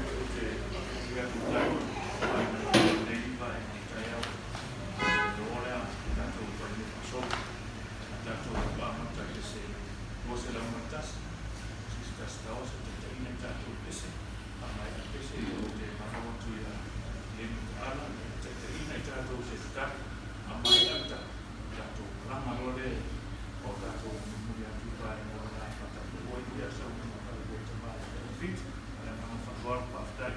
Ou te whakatū atu tau mai i lenei iva e nei taiao, e ō lea i tātou whainui sou, a tātou whakamata i se 201, 61 taitaina i tātou pese, a mai a pese i o te mano atu i a Lemi Taala, e taitaina i tātou se tatau, a mai auta, tātou maranga loa le o tātou mulimuli atu i vaenga o la whatapu oi ia sau nga whare o te mai o whitu, a le mana whakaaro whawhtai.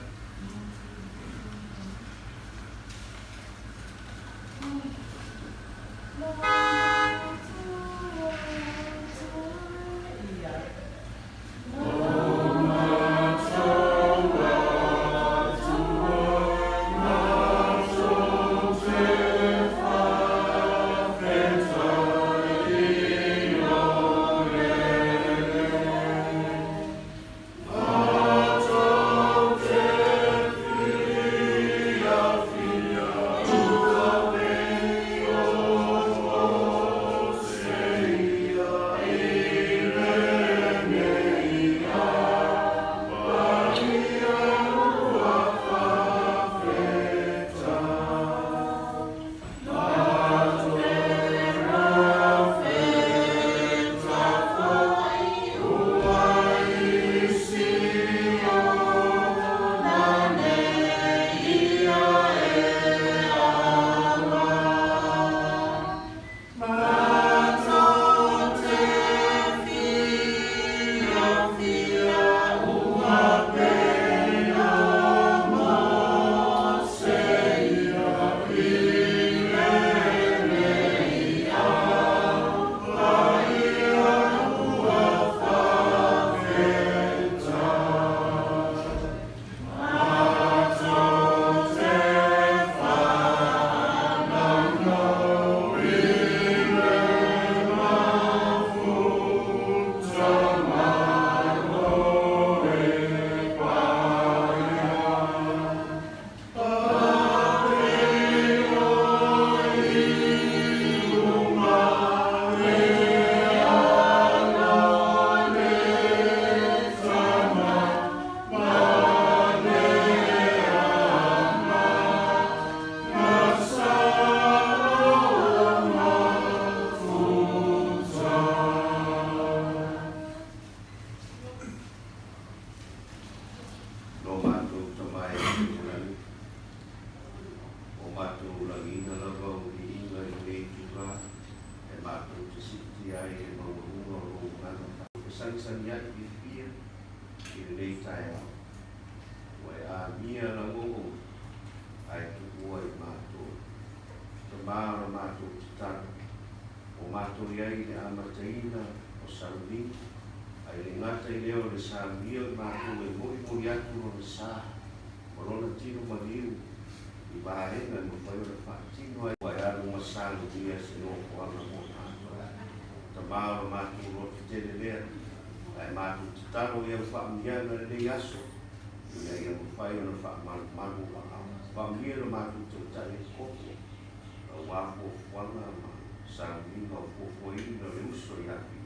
Nō mātou tama e te Morangi, o mātou rangiina lava o Hiringa i nei tūrā, e mātou te siti ai e mauaunga o rō ngana wha. Whasangisani ai i whia i lenei taeao, ua e āmia rangongo ai tuku ai mātou. Tama o mātou tataro, o mātou i ai le amataina o Sauni, Ai le gata i lea o le saunia o matou e molimoli atu lona sa ma lona tino maliu i vaega e mafai ona faatino ai ua e alu ma saunia se nofoaga mo matou. Tama o le matou loto tele lea, ae matou tatalo i au faamiaga lenei aso ina ia mafai ona faamalumalu o aao. Faamia lo matou tautai e koko aua fuafuaga ma sauniga o fuafuaina o le uso ia Pita.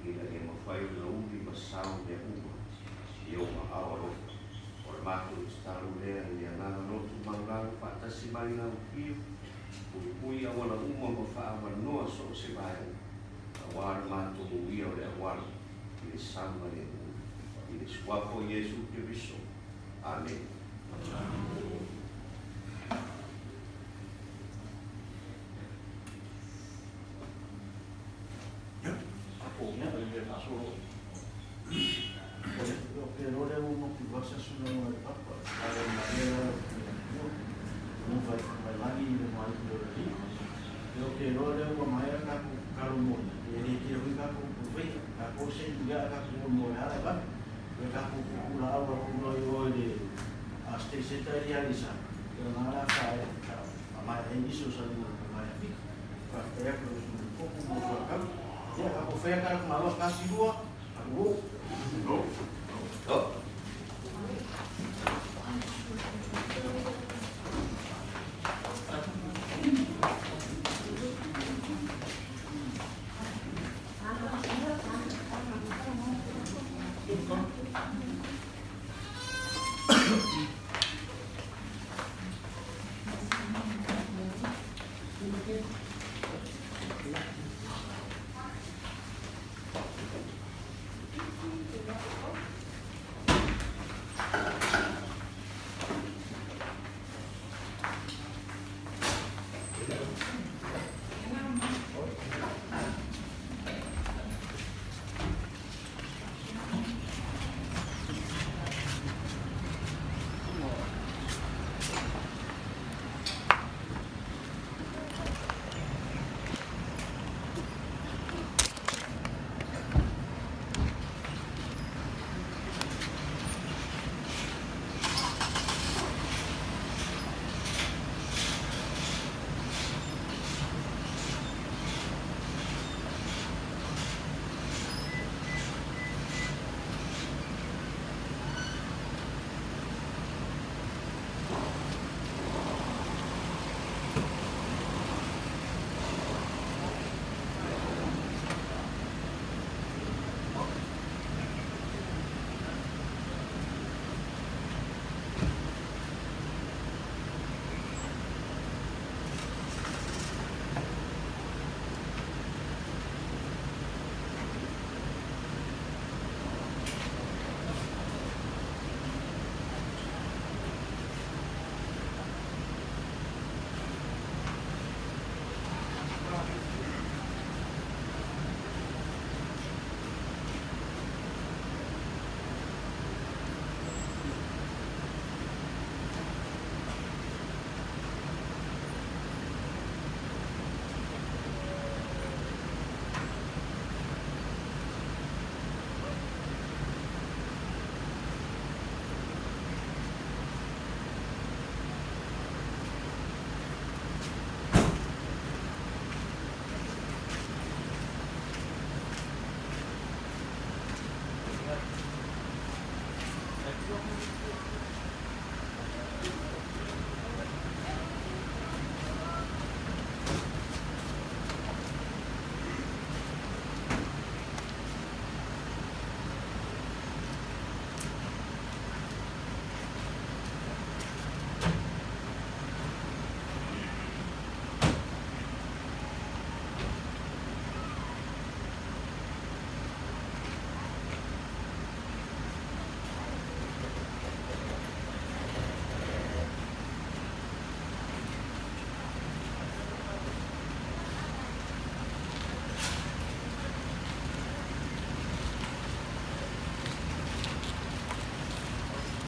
Ina ia mafai ona uli ma sao mea uma i ou aao alofa. O le matou tatalo lea i le agaga lotu maulalo faatasi mai lau Afio, puipui auala uma ma faaavanoa so o se vaega, aua le matou uia o le auala i le saogalemu. I le Suafa o Iesu Keriso. Amene. Ia o lena o le a faamaea ai nisi o sauniga na faamaea Fika. Faafetai atu i lau Susuga i le Koko mo le soatau. Ia, tatou faia le tatou malo, tasi, lua, tatou o. O.